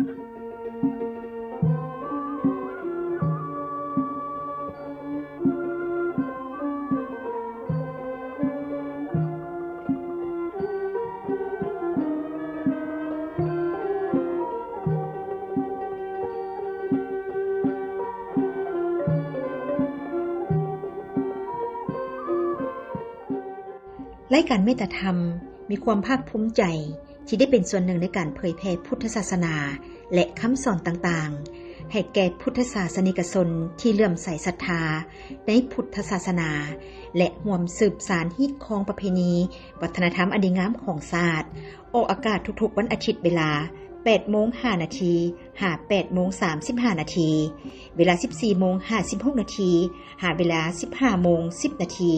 ລາຍການເມດຕາທຳມີຄວາມພາກພູມໃຈທີ່ໄດ້ເປັນສ່ວນໜຶ່ງໃນການເຜີຍແຜ່ພຸດທະສາສະໜາ ແລະ ຄຳສອນຕ່າງໆ ໃຫ້ແກ່ພຸດທະສາສະນິກະຊົນທີ່ເຫຼື້ອມໃສສັດທາໃນພຸດທະສາສະໜາ ແລະ ຮ່ວມສືບສານຮີດຄອງປະເພນີ ວັດທະນະທຳອັນດີງາມຂອງຊາດ. ອອກອາກາດທຸກໆວັນອາທິດເວລາແປດໂມງຫ້ານາທີ ຫາແປດໂມງສາມສິບຫ້ານາທີ, ເວລາສິບສີ່ໂມງຫ້າສິບຫົກນາທີ ຫາເວລາສິບຫ້າໂມງສິບນາທີ,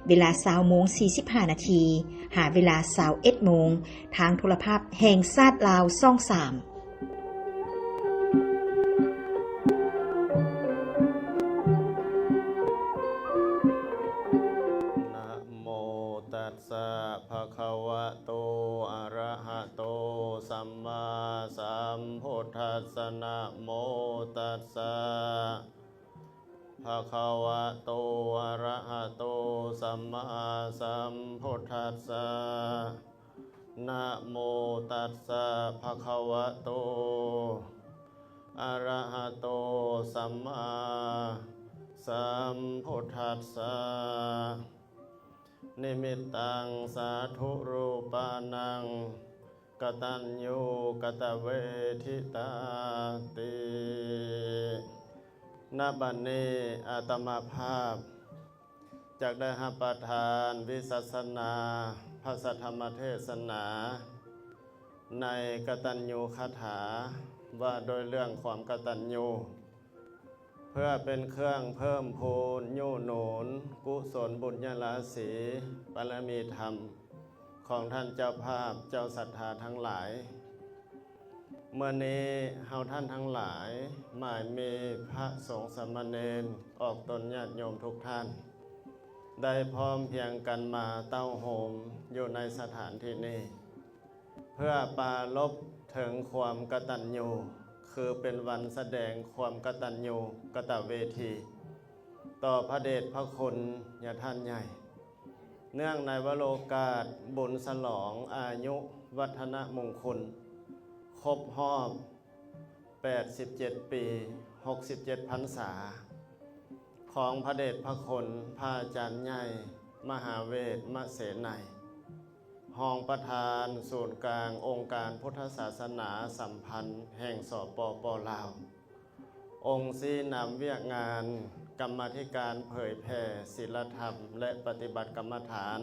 ເວລາຊາວໂມງສີ່ສິບຫ້ານາທີ ຫາເວລາຊາວເອັດໂມງ ທາງໂທລະພາບແຫ່ງຊາດລາວ ຊ່ອງສາມ. ນະໂມຕັດສະ ພະຄະວະໂຕ ອະຣະຫະໂຕ ສຳມາສຳພຸດທັດສະ ນະໂມຕັດສະ ພະຄະວະໂຕ ອະຣະຫະໂຕ ສຳມາສຳພຸດທັດສະ ນະໂມຕັດສະ ພະຄະວະໂຕ ອະຣະຫະໂຕ ສຳມາສຳພຸດທັດສະ. ນິມິດຕັງ ສາທຸຮູປານັງ ກະຕັນຍູກະຕະເວທິຕາຕິ. ນະບັດນີ້ ອາດຕະມາພາບ ຈັກໄດ້ຮັບປະທານວິສັດສະນາ ພະສັດທຳມະເທສະໜາ ໃນກະຕັນຍູຄາຖາ ວ່າໂດຍເລື່ອງຄວາມກະຕັນຍູ ເພື່ອເປັນເຄື່ອງເພີ່ມພູນຍູ້ໜູນກຸສົນບຸນຍະລາສີ ບາລະມີທຳ ຂອງທ່ານເຈົ້າພາບເຈົ້າສັດທາທັງຫຼາຍ. ເມື່ອນີ້ເຮົາທ່ານທັງຫຼາຍ ໝາຍມີພະສົງສາມະເນນ ອອກຕົນຍາດໂຍມທຸກທ່ານ ໄດ້ພ້ອມພຽງກັນມາເຕົ້າໂຮມຢູ່ໃນສະຖານທີ່ນີ້ ເພື່ອປາລົບເຖິງຄວາມກະຕັນຍູ ຄືເປັນວັນສະແດງຄວາມກະຕັນຍູກະຕະເວທີ ຕໍ່ພະເດດພະຄຸນຍາທ່ານໃຫຍ່ ເນື່ອງໃນວະໂລກາດບຸນສະຫຼອງອາຍຸວັດທະນະມຸງຄຸນ ຄົບຮອບແປດສິບເຈັດປີ ຫົກສິບເຈັດພັນສາ ຂອງພະເດດພະຄຸນພະອາຈານໃຫຍ່ ມະຫາເວດ ມະເສໄນ ຮອງປະທານສູນກາງອົງການພຸດທະສາສະໜາສຳພັນແຫ່ງ ສປປ ລາວ, ອົງຊີ້ນຳວຽກງານກຳມາທິການເຜີຍແຜ່ສີລະທຳ ແລະ ປະຕິບັດກຳມະຖານ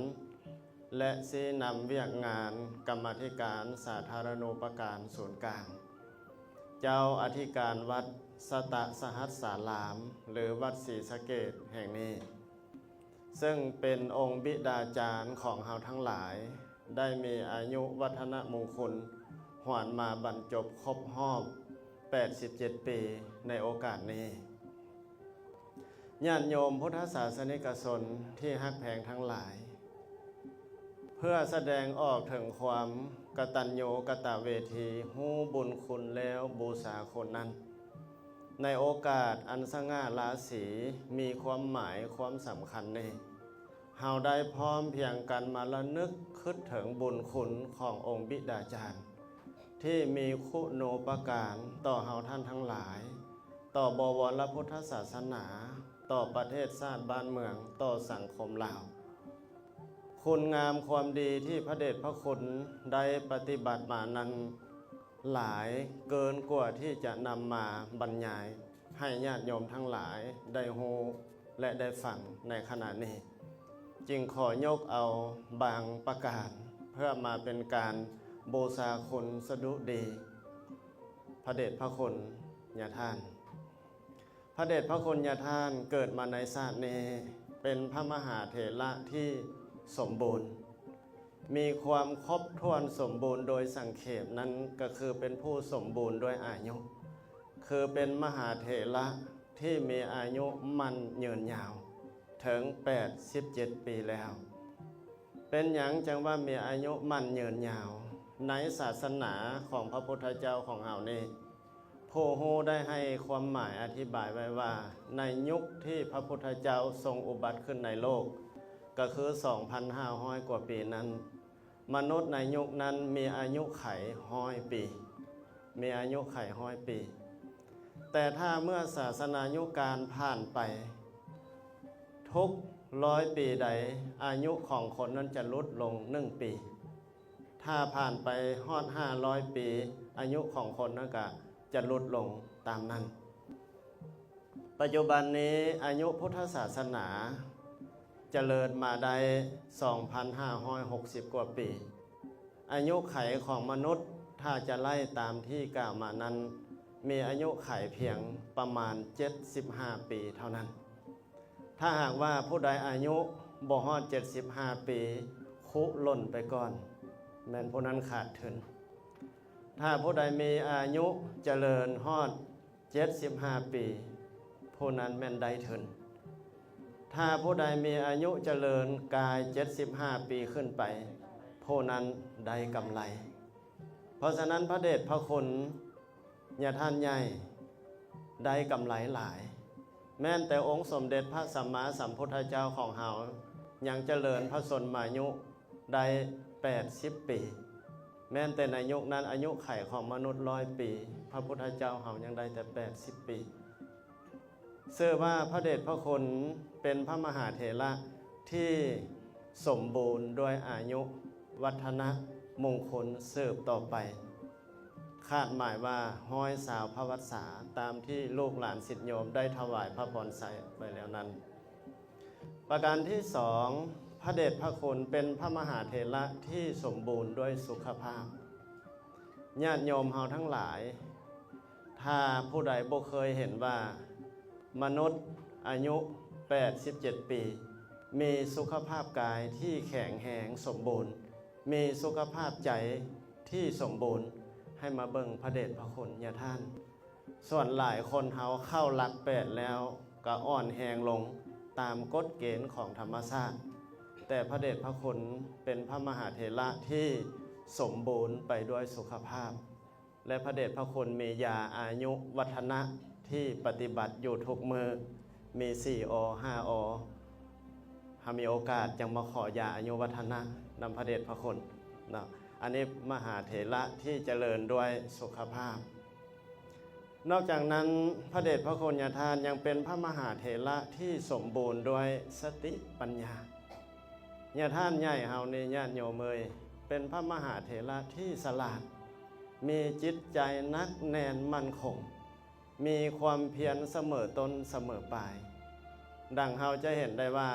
ແລະ ຊີ້ນຳວຽກງານກຳມາທິການສາທາລະນູປະການສູນກາງ, ເຈົ້າອະທິການວັດສະຕະສະຫັດສາລາມ ຫຼື ວັດສີສະເກດແຫ່ງນີ້. ເຊິ່ງເປັນອົງບິດາຈານຂອງເຮົາທັງຫຼາຍ ໄດ້ມີອາຍຸວັດທະນະມຸງຄຸນ ຫວນມາບັນຈົບຄົບຮອບແປດສິບເຈັດປີ ໃນໂອກາດນີ້. ຍາດໂຍມພຸດທະສາສະນິກະຊົນທີ່ຮັກແພງທັງຫຼາຍ, ເພື່ອສະແດງອອກເຖິງຄວາມກະຕັນຍູກະຕະເວທີ, ຮູ້ບຸນຄຸນແລ້ວບູຊາຄຸນນັ້ນ, ໃນໂອກາດອັນສະຫງ່າລາສີ ມີຄວາມໝາຍຄວາມສຳຄັນນີ້, ເຮົາໄດ້ພ້ອມພຽງກັນມາລະນຶກຄຶດເຖິງບຸນຄຸນຂອງອົງບິດາຈານ ທີ່ມີຄຸນູປະການຕໍ່ເຮົາທ່ານທັງຫຼາຍ, ຕໍ່ບໍວອນລະພຸດທະສາສະໜາ, ຕໍ່ປະເທດຊາດບ້ານເມືອງ, ຕໍ່ສັງຄົມລາວ. ຄຸນງາມຄວາມດີທີ່ພະເດດພະຄຸນໄດ້ປະຕິບັດມານັ້ນ ຫຼາຍເກີນກວ່າທີ່ຈະນຳມາບັນຍາຍໃຫ້ຍາດໂຍມທັງຫຼາຍໄດ້ຮູ້ ແລະ ໄດ້ຟັງໃນຂະນະນີ້, ຈຶ່ງຂໍຍົກເອົາບາງປະການ ເພື່ອມາເປັນການບູຊາຄຸນສະດຸດີພະເດດພະຄຸນຍາທ່ານ. ພະເດດພະຄຸນຍາທ່ານເກີດມາໃນຊາດນີ້ ເປັນພະມະຫາເຖລະທີ່ສົມບູນ, ມີຄວາມຄົບຖ້ວນສົມບູນໂດຍສັງເຂບນັ້ນ ກໍຄືເປັນຜູ້ສົມບູນດ້ວຍອາຍຸ, ຄືເປັນມະຫາເຖລະທີ່ມີອາຍຸໝັ້ນຍືນຍາວເຖິງແປດສິບເຈັດປີແລ້ວ. ເປັນຫຍັງຈັ່ງວ່າມີອາຍຸໝັ້ນຍືນຍາວ? ໃນສາສະໜາຂອງພະພຸດທະເຈົ້າຂອງເຮົານີ້ ຜູ້ຮູ້ໄດ້ໃຫ້ຄວາມໝາຍອະທິບາຍໄວ້ວ່າ ໃນຍຸກທີ່ພະພຸດທະເຈົ້າຊົງອຸບັດຂຶ້ນໃນໂລກ ກໍຄືສອງພັນຫ້າຮ້ອຍກວ່າປີນັ້ນ, ມະນຸດໃນຍຸກນັ້ນມີອາຍຸໄຂຮ້ອຍປີ, ມີອາຍຸໄຂຮ້ອຍປີ. ແຕ່ຖ້າເມື່ອສາສະໜາຍຸການຜ່ານໄປ, ທຸກຮ້ອຍປີໃດ, ອາຍຸຂອງຄົນນັ້ນຈະຫຼຸດລົງໜຶ່ງປີ. ຖ້າຜ່ານໄປຮອດຫ້າຮ້ອຍປີ, ອາຍຸຂອງຄົນນັ້ນກະຈະຫຼຸດລົງຕາມນັ້ນ. ປັດຈຸບັນນີ້ອາຍຸພຸດທະສາສະໜາຈະເລີນມາໄດ້ສອງພັນຫ້າຮ້ອຍຫົກສິບກວ່າປີ. ອາຍຸໄຂຂອງມະນຸດ, ຖ້າຈະໄລ່ຕາມທີ່ກ່າວມານັ້ນ, ມີອາຍຸໄຂພຽງປະມານເຈັດສິບຫ້າປີເທົ່ານັ້ນ. ຖ້າຫາກວ່າຜູ້ໃດອາຍຸບໍ່ຮອດເຈັດສິບຫ້າປີ, ຄຸຫຼົ່ນໄປກ່ອນ, ແມ່ນຜູ້ນັ້ນຂາດທຶນ. ຖ້າຜູ້ໃດມີອາຍຸຈະເລີນຮອດເຈັດສິບຫ້າປີ, ຜູ້ນັ້ນແມ່ນໄດ້ທຶນ. ຖ້າຜູ້ໃດມີອາຍຸຈະເລີນກາຍເຈັດສິບຫ້າປີຂຶ້ນໄປ, ຜູ້ນັ້ນໄດ້ກຳໄລ. ເພາະສະນັ້ນ ພະເດດພະຄຸນ ຍາທ່ານໃຫຍ່ ໄດ້ກຳໄລຫຼາຍ. ແມ່ນແຕ່ອົງສົມເດັດພະສຳມາສຳພຸດທະເຈົ້າຂອງເຮົາ ຍັງຈະເລີນພະຊົນມາຍຸໄດ້ແປດສິບປີ. ແມ່ນແຕ່ໃນຍຸກນັ້ນອາຍຸໄຂຂອງມະນຸດຮ້ອຍປີ, ພະພຸດທະເຈົ້າເຮົາຍັງໄດ້ແຕ່ແປດສິບປີ. ເຊື່ອວ່າພະເດດພະຄຸນເປັນພະມະຫາເຖລະທີ່ສົມບູນດ້ວຍອາຍຸ ວັດທະນະ ມຸງຄຸນສືບຕໍ່ໄປ, ຄາດໝາຍວ່າຮ້ອຍຊາວພະວັດສາ ຕາມທີ່ລູກຫຼານສິດໂຍມໄດ້ຖວາຍພະພອນໄຊໄປແລ້ວນັ້ນ. ປະການທີສອງ, ພະເດດພະຄຸນເປັນພະມະຫາເຖລະທີ່ສົມບູນດ້ວຍສຸຂະພາບ. ຍາດໂຍມເຮົາທັງຫຼາຍ, ຖ້າຜູ້ໃດບໍ່ເຄີຍເຫັນວ່າມະນຸດອາຍຸແປດສິບເຈັດປີ ມີສຸຂະພາບກາຍທີ່ແຂງແຮງສົມບູນ, ມີສຸຂະພາບໃຈທີ່ສົມບູນ, ໃຫ້ມາເບິ່ງພະເດດພະຄຸນຍາທ່ານ. ສ່ວນຫຼາຍຄົນເຮົາເຂົ້າຫຼັກແປດແລ້ວ ກໍອ່ອນແຮງລົງຕາມກົດເກນຂອງທຳມະຊາດ, ແຕ່ພະເດດພະຄຸນເປັນພະມະຫາເຖລະທີ່ສົມບູນໄປດ້ວຍສຸຂະພາບ ແລະ ພະເດດພະຄຸນມີຢາອາຍຸວັດທະນະທີ່ປະຕິບັດຢູ່ທຸກມື້, ມີສີ່ ອໍ ຫ້າ ອໍ. ຖ້າມີໂອກາດຈັ່ງມາຂໍຢາອາຍຸວັດທະນະນຳພະເດດພະຄຸນເນາະ. ອັນນີ້ມະຫາເຖລະທີ່ຈະເລີນດ້ວຍສຸຂະພາບ. ນອກຈາກນັ້ນ, ພະເດດພະຄຸນຍາທ່ານຍັງເປັນພະມະຫາເຖລະທີ່ສົມບູນດ້ວຍສະຕິປັນຍາ. ຍາທ່ານໃຫຍ່ເຮົານີ້, ຍາດໂຍມເອີຍ, ເປັນພະມະຫາເຖລະທີ່ສະຫຼາດ, ມີຈິດໃຈໜັກແໜ້ນໝັ້ນຄົງ, ມີຄວາມພຽນສະເໝີຕົ້ນສະເໝີປາຍ. ດັ່ງເຮົາຈະເຫັນໄດ້ວ່າ,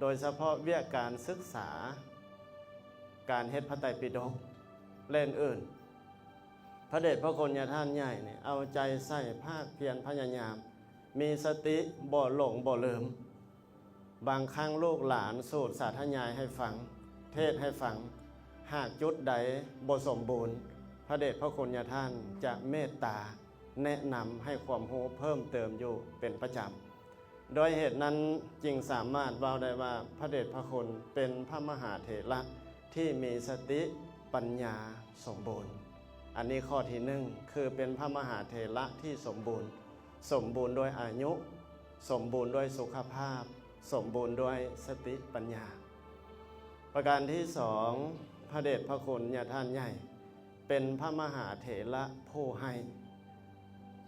ໂດຍສະເພາະວຽກການສຶກສາ, ການເຮັດພະໄຕປິດົກ ແລະ ອື່ນໆ, ພະເດດພະຄຸນຍາທ່ານໃຫຍ່ນີ້ເອົາໃຈໃສ່ພາກພຽນພະຍາຍາມ, ມີສະຕິ, ບໍ່ຫຼົງບໍ່ລືມ. ບາງຄັ້ງລູກຫຼານສູດສາທະຍາຍໃຫ້ຟັງ, ເທດໃຫ້ຟັງ, ຫາກຈຸດໃດບໍ່ສົມບູນ, ພະເດດພະຄຸນຍາທ່ານຈະເມດຕາແນະນຳໃຫ້ຄວາມຮູ້ເພີ່ມເຕີມຢູ່ເປັນປະຈຳ. ດ້ວຍເຫດນັ້ນຈຶ່ງສາມາດເວົ້າໄດ້ວ່າ ພະເດດພະຄຸນເປັນພະມະຫາເຖລະທີ່ມີສະຕິປັນຍາສົມບູນ. ອັນນີ້ຂໍ້ທີໜຶ່ງ ຄືເປັນພະມະຫາເຖລະທີ່ສົມບູນ, ສົມບູນດ້ວຍອາຍຸ, ສົມບູນດ້ວຍສຸຂະພາບ, ສົມບູນດ້ວຍສະຕິປັນຍາ. ປະການທີສອງ, ພະເດດພະຄຸນຍາທ່ານໃຫຍ່ ເປັນພະມະຫາເຖລະຜູ້ໃຫ້.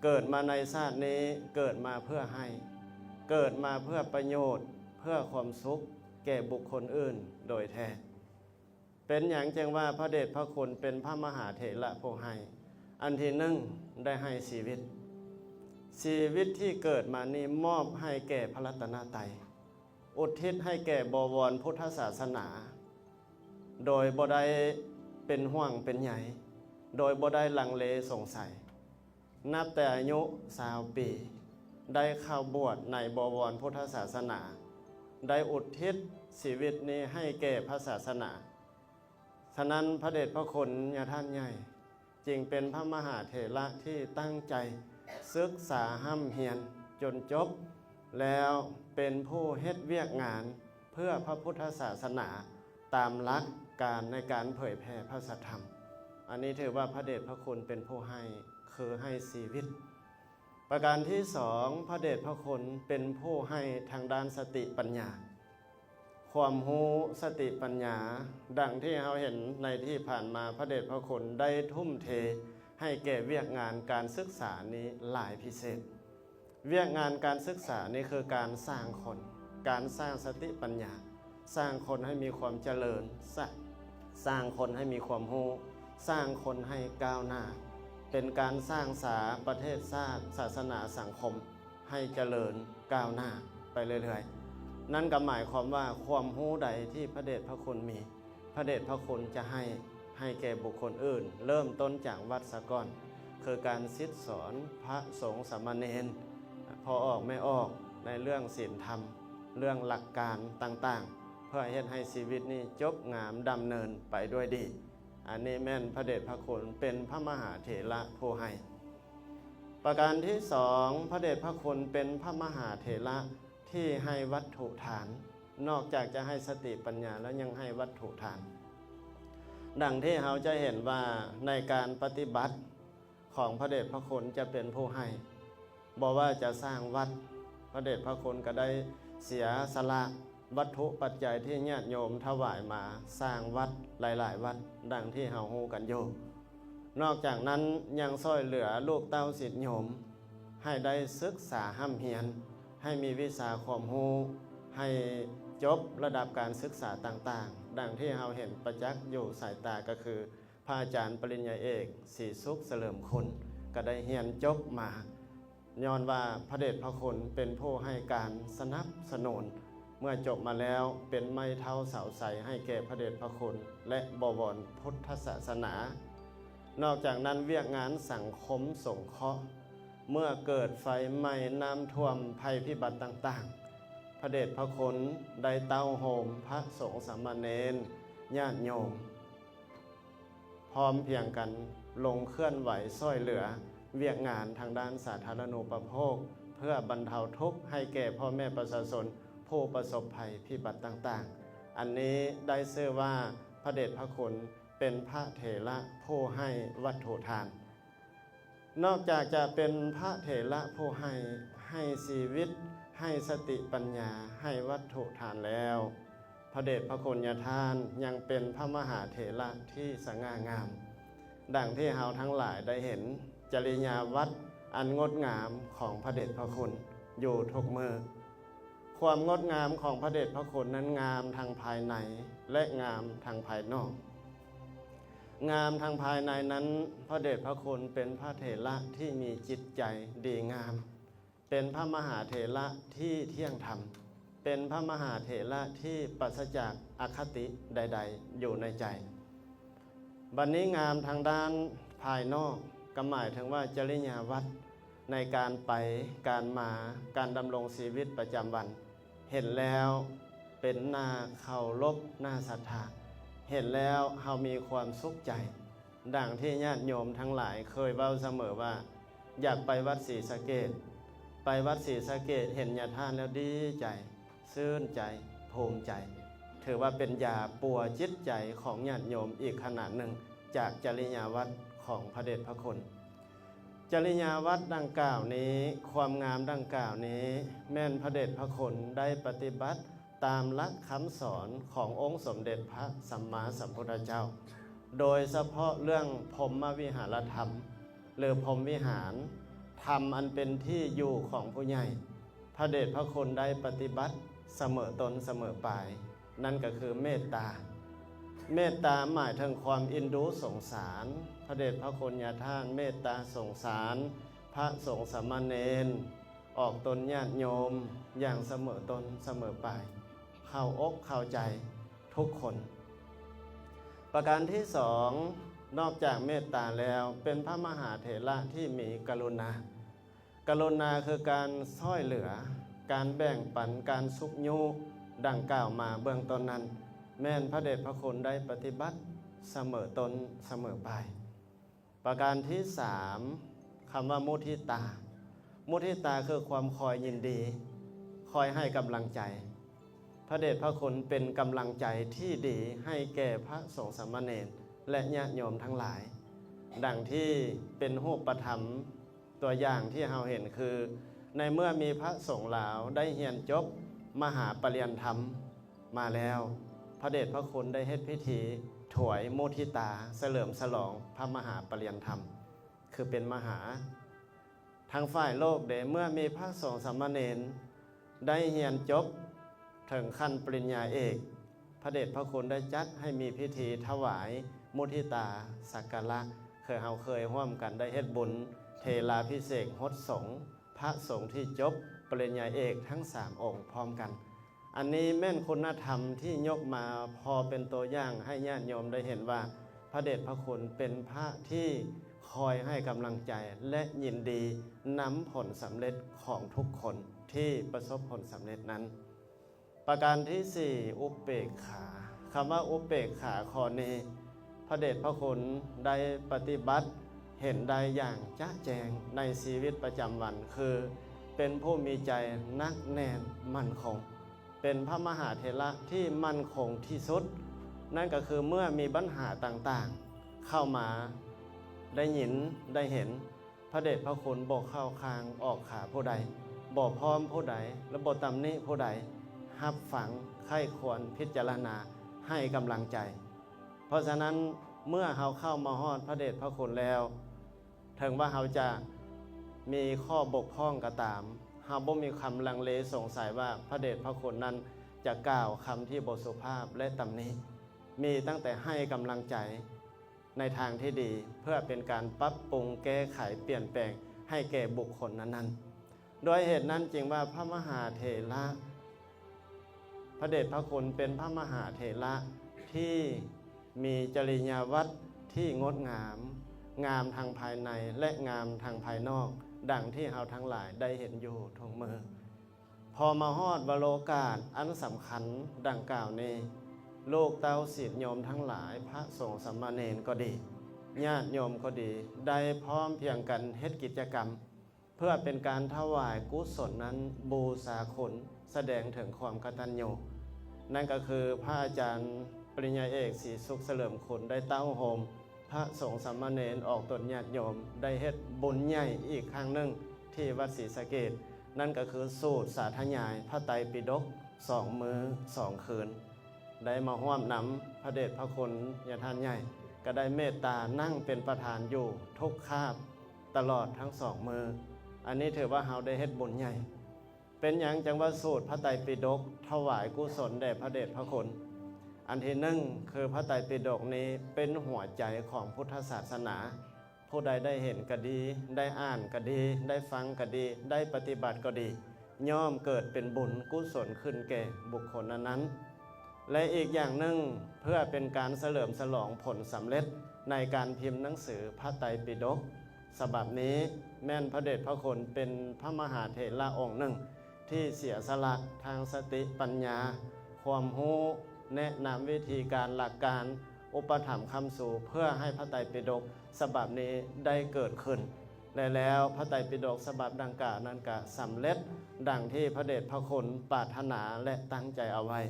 ເກີດມາໃນຊາດນີ້ ເກີດມາເພື່ອໃຫ້, ເກີດມາເພື່ອປະໂຫຍດ, ເພື່ອຄວາມສຸກແກ່ບຸກຄົນອື່ນໂດຍແທ້. ເປັນຫຍັງຈຶ່ງວ່າພະເດດພະຄຸນເປັນພະມະຫາເຖລະຜູ້ໃຫ້? ອັນທີໜຶ່ງ, ໄດ້ໃຫ້ຊີວິດ. ຊີວິດທີ່ເກີດມານີ້ມອບໃຫ້ແກ່ພະລັດຕະນະໄຕ, ອຸທິດໃຫ້ແກ່ບໍວອນພຸດທະສາສະໜາ, ໂດຍບໍ່ໄດ້ເປັນຫ່ວງເປັນໃຍ, ໂດຍບໍ່ໄດ້ລັງເລສົງໄສ. ນັບແຕ່ອາຍຸຊາວປີ ໄດ້ເຂົ້າບວດໃນບໍວອນພຸດທະສາສະໜາ, ໄດ້ອຸທິດຊີວິດນີ້ໃຫ້ແກ່ພະສາສະໜາ. ສະນັ້ນ ພະເດດພະຄຸນຍາທ່ານໃຫຍ່ ຈຶ່ງເປັນພະມະຫາເຖລະທີ່ຕັ້ງໃຈສຶກສາຮ່ຳຮຽນຈົນຈົບ, ແລ້ວເປັນຜູ້ເຮັດວຽກງານເພື່ອພະພຸດທະສາສະໜາ ຕາມຫຼັກການໃນການເຜີຍແຜ່ພະສັດທຳ. ອັນນີ້ຖືວ່າພະເດດພະຄຸນເປັນຜູ້ໃຫ້ ຄືໃຫ້ຊີວິດ. ປະການທີສອງ ພະເດດພະຄຸນເປັນຜູ້ໃຫ້ທາງດ້ານສະຕິປັນຍາ. ຄວາມຮູ້ສະຕິປັນຍາ ດັ່ງທີ່ເຮົາເຫັນໃນທີ່ຜ່ານມາ ພະເດດພະຄຸນໄດ້ທຸ່ມເທໃຫ້ແກ່ວຽກງານການສຶກສານີ້ຫຼາຍພິເສດ. ວຽກງານການສຶກສານີ້ຄືການສ້າງຄົນ, ການສ້າງສະຕິປັນຍາ, ສ້າງຄົນໃຫ້ມີຄວາມຈະເລີນ, ສ້າ- ສ້າງຄົນໃຫ້ມີຄວາມຮູ້, ສ້າງຄົນໃຫ້ກ້າວໜ້າ, ເປັນການສ້າງສາປະເທດຊາດ, ສາສະໜາ, ສັງຄົມ ໃຫ້ຈະເລີນກ້າວໜ້າໄປເລື້ອຍໆ. ນັ້ນກໍໝາຍຄວາມວ່າ ຄວາມຮູ້ໃດທີ່ພະເດດພະຄຸນມີ, ພະເດດພະຄຸນຈະໃຫ້, ໃຫ້ແກ່ບຸກຄົນອື່ນ, ເລີ່ມຕົ້ນຈາກວັດສາກ່ອນ, ຄືການສິດສອນພະສົງສາມະເນນ, ພໍ່ອອກແມ່ອອກ ໃນເລື່ອງສິນທຳ, ເລື່ອງຫຼັກການຕ່າງໆ, ເພື່ອເຮັດໃຫ້ຊີວິດນີ້ຈົບງາມດຳເນີນໄປດ້ວຍດີ. ອັນນີ້ແມ່ນພະເດດພະຄຸນເປັນພະມະຫາເຖລະຜູ້ໃຫ້. ປະການທີສອງ ພະເດດພະຄຸນເປັນພະມະຫາເຖລະທີ່ໃຫ້ວັດຖຸທານ. ນອກຈາກຈະໃຫ້ສະຕິປັນຍາແລ້ວ ຍັງໃຫ້ວັດຖຸທານ. ດັ່ງທີ່ເຮົາຈະເຫັນວ່າ ໃນການປະຕິບັດຂອງພະເດດພະຄຸນຈະເປັນຜູ້ໃຫ້, ບໍ່ວ່າຈະສ້າງວັດ, ພະເດດພະຄຸນກໍໄດ້ເສຍສະຫຼະ ວັດຖຸປັດໄຈທີ່ຍາດໂຍມຖວາຍມາສ້າງວັດຫຼາຍໆວັດ ດັ່ງທີ່ເຮົາຮູ້ກັນຢູ່. ນອກຈາກນັ້ນຍັງຊ່ວຍເຫຼືອລູກເຕົ້າສິດໂຍມໃຫ້ໄດ້ສຶກສາຮ່ຳຮຽນ, ໃຫ້ມີວິຊາຄວາມຮູ້, ໃຫ້ຈົບລະດັບການສຶກສາຕ່າງໆ ດັ່ງທີ່ເຮົາເຫັນປະຈັກຢູ່ສາຍຕາ ກໍຄືພະອາຈານປະລິນຍາເອກ ສີສຸກ ສະເຫຼີມຄຸນ ກໍໄດ້ຮຽນຈົບມາ ຍ້ອນວ່າພະເດດພະຄຸນເປັນຜູ້ໃຫ້ການສະໜັບສະໜູນ, ເມື່ອຈົບມາແລ້ວເປັນໄມ້ເທົ້າເສົາໃສໃຫ້ແກ່ພະເດດພະຄຸນ ແລະ ບໍວອນພຸດທະສາສະໜາ. ນອກຈາກນັ້ນ ວຽກງານສັງຄົມສົງເຄາະ, ເມື່ອເກີດໄຟໄໝ້, ນ້ຳຖ້ວມ, ໄພພິບັດຕ່າງໆ, ພະເດດພະຄຸນໄດ້ເຕົ້າໂຮມພະສົງສາມະເນນ, ຍາດໂຍມ ພ້ອມພຽງກັນລົງເຄື່ອນໄຫວຊ່ວຍເຫຼືອວຽກງານທາງດ້ານສາທາລະນູປະໂພກ ເພື່ອບັນເທົາທຸກໃຫ້ແກ່ພໍ່ແມ່ປະຊາຊົນຜູ້ປະສົບໄພພິບັດຕ່າງໆ. ອັນນີ້ໄດ້ຊື່ວ່າພະເດດພະຄຸນເປັນພະເຖລະຜູ້ໃຫ້ວັດຖຸທານ. ນອກຈາກຈະເປັນພະເຖລະຜູ້ໃຫ້, ໃຫ້ຊີວິດ, ໃຫ້ສະຕິປັນຍາ, ໃຫ້ວັດຖຸທານແລ້ວ, ພະເດດພະຄຸນຍາທ່ານຍັງເປັນພະມະຫາເຖລະທີ່ສະຫງ່າງາມ. ດັ່ງທີ່ເຮົາທັງຫຼາຍໄດ້ເຫັນຈະລິຍາວັດອັນງົດງາມຂອງພະເດດພະຄຸນຢູ່ທຸກມື້. ຄວາມງົດງາມຂອງພະເດດພະຄຸນນັ້ນງາມທັງພາຍໃນ ແລະ ງາມທັງພາຍນອກ. ງາມທາງພາຍໃນນັ້ນ, ພະເດດພະຄຸນເປັນພະເຖລະທີ່ມີຈິດໃຈດີງາມ, ເປັນພະມະຫາເຖລະທີ່ທ່ຽງທຳ, ເປັນພະມະຫາເຖລະທີ່ປາສະຈາກອະຄະຕິໃດໆຢູ່ໃນໃຈ. ບັດນີ້ງາມທາງດ້ານພາຍນອກ ກໍໝາຍເຖິງວ່າຈະລິຍາວັດໃນການໄປ, ການມາ, ການດຳລົງຊີວິດປະຈຳວັນ ເຫັນແລ້ວເປັນໜ້າເຄົາລົບ, ໜ້າສັດທາ, ເຫັນແລ້ວເຮົາມີຄວາມສຸກໃຈ. ດັ່ງທີ່ຍາດໂຍມທັງຫຼາຍເຄີຍເວົ້າສະເໝີວ່າ ຢາກໄປວັດສີສະເກດ, ໄປວັດສີສະເກດເຫັນຍາທ່ານແລ້ວດີໃຈ, ຊື່ນໃຈ, ພູມໃຈ, ຖືວ່າເປັນຢາປົວຈິດໃຈຂອງຍາດໂຍມອີກຂະໜາດໜຶ່ງ ຈາກຈະລິຍາວັດຂອງພະເດດພະຄຸນ. ຈະລິຍາວັດດັ່ງກ່າວນີ້, ຄວາມງາມດັ່ງກ່າວນີ້ ແມ່ນພະເດດພະຄຸນໄດ້ປະຕິບັດຕາມຫຼັກຄຳສອນຂອງອົງສົມເດັດພະສຳມາສຳພຸດທະເຈົ້າ, ໂດຍສະເພາະເລື່ອງພົມມະວິຫາລະທຳ ຫຼື ພົມວິຫານ, ທຳອັນເປັນທີ່ຢູ່ຂອງຜູ້ໃຫຍ່. ພະເດດພະຄຸນໄດ້ປະຕິບັດສະເໝີຕົ້ນສະເໝີປາຍ, ນັ້ນກໍຄືເມດຕາ. ເມດຕາໝາຍເຖິງຄວາມເອັນດູສົງສານ. ພະເດດພະຄຸນຍາທ່ານເມດຕາສົງສານພະສົງສາມະເນນ, ອອກຕົນຍາດໂຍມຢ່າງສະເໝີຕົ້ນສະເໝີປາຍ, ເຂົ້າອົກເຂົ້າໃຈທຸກຄົນ. ປະການທີສອງ, ນອກຈາກເມດຕາແລ້ວ ເປັນພະມະຫາເຖລະທີ່ມີກະລຸນາ. ກະລຸນາຄືການຊ່ອຍເຫຼືອ, ການແບ່ງປັນ, ການຊຸກຍູ້ ດັ່ງກ່າວມາເບື້ອງຕົ້ນນັ້ນ, ແມ່ນພະເດດພະຄຸນໄດ້ປະຕິບັດສະເໝີຕົ້ນສະເໝີປາຍ. ປະການທີສາມ, ຄຳວ່າມຸທິຕາ. ມຸທິຕາຄືຄວາມຄອຍຍິນດີ, ຄອຍໃຫ້ກຳລັງໃຈ. ພະເດດພະຄຸນເປັນກຳລັງໃຈທີ່ດີໃຫ້ແກ່ພະສົງສາມະເນນ ແລະ ຍາດໂຍມທັງຫຼາຍ. ດັ່ງທີ່ເປັນຮູບປະທຳ ຕົວຢ່າງທີ່ເຮົາເຫັນຄື ໃນເມື່ອມີພະສົງລາວໄດ້ຮຽນຈົບມະຫາປະລິຍນທຳມາແລ້ວ, ພະເດດພະຄຸນໄດ້ເຮັດພິທີຖວາຍມຸທິຕາສະເຫຼີມສະຫຼອງພະມະຫາປະລິຍນທຳ ຄືເປັນມະຫາ. ທາງຝ່າຍໂລກເດ ເມື່ອມີພະສົງສາມະເນນໄດ້ຮຽນຈົບເຖິງຂັ້ນປະລິນຍາເອກ, ພະເດດພະຄຸນໄດ້ຈັດໃຫ້ມີພິທີຖວາຍມຸທິຕາສັກກາລະ ຄືເຮົາເຄີຍຮ່ວມກັນໄດ້ເຮັດບຸນເທລາພິເສກຫົດສົງ ພະສົງທີ່ຈົບປະລິນຍາເອກທັງສາມອົງພ້ອມກັນ. ອັນນີ້ແມ່ນຄຸນນະທຳທີ່ຍົກມາພໍເປັນຕົວຢ່າງໃຫ້ຍາດໂຍມໄດ້ເຫັນວ່າ ພະເດດພະຄຸນເປັນພະທີ່ຄອຍໃຫ້ກຳລັງໃຈ ແລະ ຍິນດີນຳຜົນສຳເລັດຂອງທຸກຄົນທີ່ປະສົບຜົນສຳເລັດນັ້ນ. ປະການທີສີ່ ອຸເບກຂາ. ຄຳວ່າອຸເບກຂາຂໍ້ນີ້ ພະເດດພະຄຸນໄດ້ປະຕິບັດເຫັນໄດ້ຢ່າງຈະແຈ້ງໃນຊີວິດປະຈຳວັນ ຄືເປັນຜູ້ມີໃຈໜັກແໜ້ນໝັ້ນຄົງ, ເປັນພະມະຫາເຖລະທີ່ໝັ້ນຄົງທີ່ສຸດ. ນັ້ນກໍຄືເມື່ອມີບັນຫາຕ່າງໆເຂົ້າມາ ໄດ້ຍິນໄດ້ເຫັນ ພະເດດພະຄຸນບໍ່ເຂົ້າຂ້າງອອກຂາຜູ້ໃດ, ບໍ່ພ້ອມຜູ້ໃດ ແລະ ບໍ່ຕຳໜິຜູ້ໃດ, ຮັບຟັງ, ໃຄ່ຄວນ, ພິຈາລະນາ, ໃຫ້ກຳລັງໃຈ. ເພາະສະນັ້ນ ເມື່ອເຮົາເຂົ້າມາຮອດພະເດດພະຄຸນແລ້ວ, ເຖິງວ່າເຮົາຈະມີຂໍ້ບົກຜ່ອງກໍຕາມ, ເຮົາບໍ່ມີຄຳລັງເລສົງໄສວ່າພະເດດພະຄຸນນັ້ນຈະກ່າວຄຳທີ່ບໍ່ສຸພາບ ແລະ ຕຳໜິ, ມີຕັ້ງແຕ່ໃຫ້ກຳລັງໃຈ ໃນທາງທີ່ດີ ເພື່ອເປັນການປັບປຸງແກ້ໄຂປ່ຽນແປງໃຫ້ແກ່ບຸກຄົນນັ້ນໆ. ດ້ວຍເຫດນັ້ນຈຶ່ງວ່າພະມະຫາເຖລະ ພະເດດພະຄຸນເປັນພະມະຫາເຖລະທີ່ມີຈະລິຍາວັດທີ່ງົດງາມ, ງາມທັງພາຍໃນ ແລະ ງາມທັງພາຍນອກ, ດັ່ງທີ່ເຮົາທັງຫຼາຍໄດ້ເຫັນຢູ່ທຸກມື້. ພໍມາຮອດວະໂລກາດອັນສຳຄັນດັ່ງກ່າວນີ້, ລູກເຕົ້າສິດໂຍມທັງຫຼາຍ, ພະສົງສາມະເນນກໍດີ, ຍາດໂຍມກໍດີ, ໄດ້ພ້ອມພຽງກັນເຮັດກິດຈະກຳ ເພື່ອເປັນການຖວາຍກຸສົນນັ້ນບູຊາຄຸນ, ສະແດງເຖິງຄວາມກະຕັນຍູ. ນັ້ນກໍຄືພະອາຈານປະລິນຍາເອກ ສີສຸກ ສະເຫຼີມຄຸນ ໄດ້ເຕົ້າໂຮມ ພະສົງສາມະເນນອອກຕົນຍາດໂຍມ ໄດ້ເຮັດບຸນໃຫຍ່ອີກຄັ້ງໜຶ່ງທີ່ວັດສີສະເກດ, ນັ້ນກໍຄືສູດສາທະຍາຍພະໄຕປິດົກສອງມື້ສອງຄືນ. ໄດ້ມາຮ່ວມນຳພະເດດພະຄຸນຍາທ່ານໃຫຍ່, ກໍໄດ້ເມດຕານັ່ງເປັນປະທານຢູ່ທຸກຄາບຕະຫຼອດທັງສອງມື້. ອັນນີ້ຖືວ່າເຮົາໄດ້ເຮັດບຸນໃຫຍ່. ເປັນຫຍັງຈັ່ງວ່າສູດພະໄຕປິດົກຖວາຍກຸສົນແດ່ພະເດດພະຄຸນ? ອັນທີໜຶ່ງ ຄືພະໄຕປິດົກນີ້ເປັນຫົວໃຈຂອງພຸດທະສາສະໜາ. ຜູ້ໃດໄດ້ເຫັນກໍດີ, ໄດ້ອ່ານກໍດີ, ໄດ້ຟັງກໍດີ, ໄດ້ປະຕິບັດກໍດີ, ຍ່ອມເກີດເປັນບຸນກຸສົນຂຶ້ນແກ່ບຸກຄົນນັ້ນໆ. ແລະ ອີກຢ່າງໜຶ່ງ, ເພື່ອເປັນການສະເຫຼີມສະຫຼອງຜົນສຳເລັດໃນການພິມໜັງສືພະໄຕປິດົກ ສະບັບນີ້ ແມ່ນພະເດດພະຄຸນເປັນພະມະຫາເຖລະອົງໜຶ່ງ ທີ່ເສຍສະຫຼະທາງສະຕິປັນຍາ, ຄວາມຮູ້, ແນະນຳວິທີການ, ຫຼັກການ, ອຸປະຖຳຄ້ຳຊູ ເພື່ອໃຫ້ພະໄຕປິດົກສະບັບນີ້ໄດ້ເກີດຂຶ້ນ ແລະ ແລ້ວພະໄຕປິດົກສະບັບດັ່ງກ່າວນັ້ນກະສຳເລັດດັ່ງທີ່ພະເດດພະຄຸນປາດຖະໜາ ແລະ ຕັ້ງໃຈເອົາໄວ້.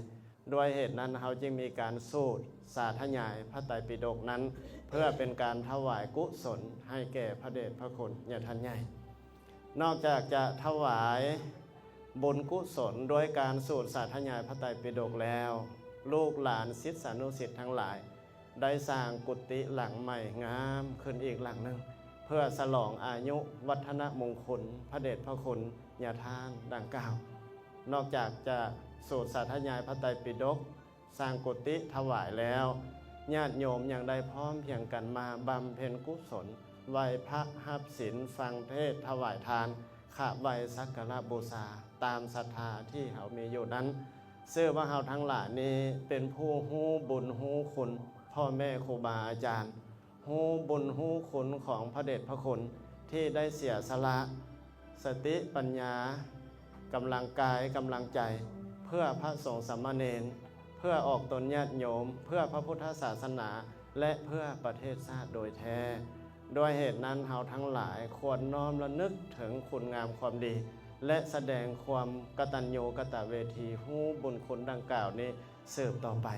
ດ້ວຍເຫດນັ້ນ ເຮົາຈຶ່ງມີການສູດສາທະຍາຍພະໄຕປິດົກນັ້ນ ເພື່ອເປັນການຖວາຍກຸສົນໃຫ້ແກ່ພະເດດພະຄຸນຍາທ່ານໃຫຍ່. ນອກຈາກຈະຖວາຍບຸນກຸສົນດ້ວຍການສູດສາທະຍາຍພະໄຕປິດົກແລ້ວ, ລູກຫຼານສິດສານຸສິດທັງຫຼາຍ ໄດ້ສ້າງກຸຕິຫຼັງໃໝ່ງາມຂຶ້ນອີກຫຼັງໜຶ່ງ ເພື່ອສະຫຼອງອາຍຸວັດທະນະມຸງຄຸນພະເດດພະຄຸນຍາທ່ານດັ່ງກ່າວ. ນອກຈາກຈະສູດສາທະຍາຍພະໄຕປິດົກ, ສ້າງກຸຕິຖວາຍແລ້ວ, ຍາດໂຍມຍັງໄດ້ພ້ອມພຽງກັນມາບຳເພັນກຸສົນ, ໄຫວ້ພະ, ຮັບສິນ, ຟັງເທດ, ຖວາຍທານ, ຂາບໄຫວ້, ສັກກາລະບູຊາ ຕາມສັດທາທີ່ເຮົາມີຢູ່ນັ້ນ. ຊື່ວ່າເຮົາທັງຫຼາຍນີ້ເປັນຜູ້ຮູ້ບຸນຮູ້ຄຸນພໍ່ແມ່ຄູບາອາຈານ, ຮູ້ບຸນຮູ້ຄຸນຂອງພະເດດພະຄຸນທີ່ໄດ້ເສຍສະຫຼະສະຕິປັນຍາ, ກຳລັງກາຍ, ກຳລັງໃຈ ເພື່ອພະສົງສາມະເນນ, ເພື່ອອອກຕົນຍາດໂຍມ, ເພື່ອພະພຸດທະສາສະໜາ ແລະ ເພື່ອປະເທດຊາດໂດຍແທ້. ດ້ວຍເຫດນັ້ນ ເຮົາທັງຫຼາຍຄວນນ້ອມລະນຶກເຖິງຄຸນງາມຄວາມດີ ແລະ ສະແດງຄວາມກະຕັນຍູກະຕະເວທີ ຮູ້ບຸນຄຸນດັ່ງກ່າວນີ້ ສືບຕໍ່ໄປ.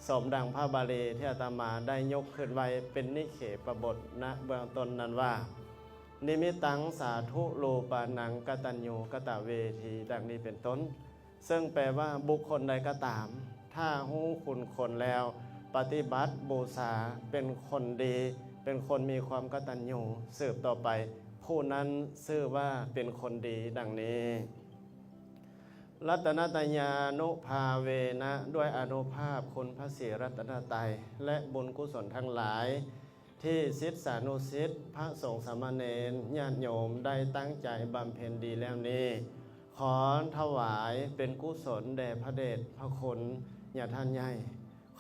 ສົມດັ່ງພະບາລີທີ່ອາດຕະມາໄດ້ຍົກຂຶ້ນໄວ້ເປັນນິເຂປະບົດນະເບື້ອງຕົ້ນນັ້ນວ່າ ນິມິດຕັງສາທຸລູປານັງກະຕັນຍູກະຕະເວທີ ດັ່ງນີ້ເປັນຕົ້ນ. ເຊິ່ງແປວ່າ ບຸກຄົນໃດກໍຕາມ ຖ້າຮູ້ຄຸນຄົນແລ້ວ ປະຕິບັດບູຊາ ເປັນຄົນດີ ເປັນຄົນມີຄວາມກະຕັນຍູ ສືບຕໍ່ໄປ ຜູ້ນັ້ນຊື່ວ່າເປັນຄົນດີ ດັ່ງນີ້. ລັດຕະນະຕະຍານຸພາເວນະ ດ້ວຍອານຸພາບຄຸນພະສີລັດຕະນະໄຕ ແລະ ບຸນກຸສົນທັງຫຼາຍ ທີ່ສິດສານຸສິດ ພະສົງສາມະເນນ ຍາດໂຍມໄດ້ຕັ້ງໃຈບຳເພັນດີແລ້ວນີ້ ຂໍຖວາຍເປັນກຸສົນແດ່ພະເດດພະຄຸນຍາທ່ານໃຫຍ່.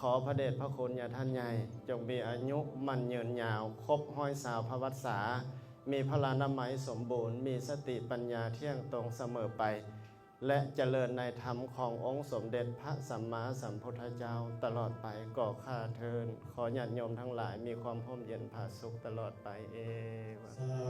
ຂໍພະເດດພະຄຸນຍາທ່ານໃຫຍ່ ຈົ່ງມີອາຍຸໝັ້ນຍືນຍາວ ຄົບຮ້ອຍຊາວພະວັດສາ, ມີພະລານາໄມສົມບູນ, ມີສະຕິປັນຍາທ່ຽງຕົງສະເໝີໄປ ແລະ ຈະເລີນໃນທຳຂອງອົງສົມເດັດພະສຳມາສຳພຸດທະເຈົ້າຕະຫຼອດໄປກໍຂ້າເທີ້ນ. ຂໍຍາດໂຍມທັງຫຼາຍມີຄວາມຮົ່ມເຢັນຜາສຸກຕະຫຼອດໄປ. ເອວັງ.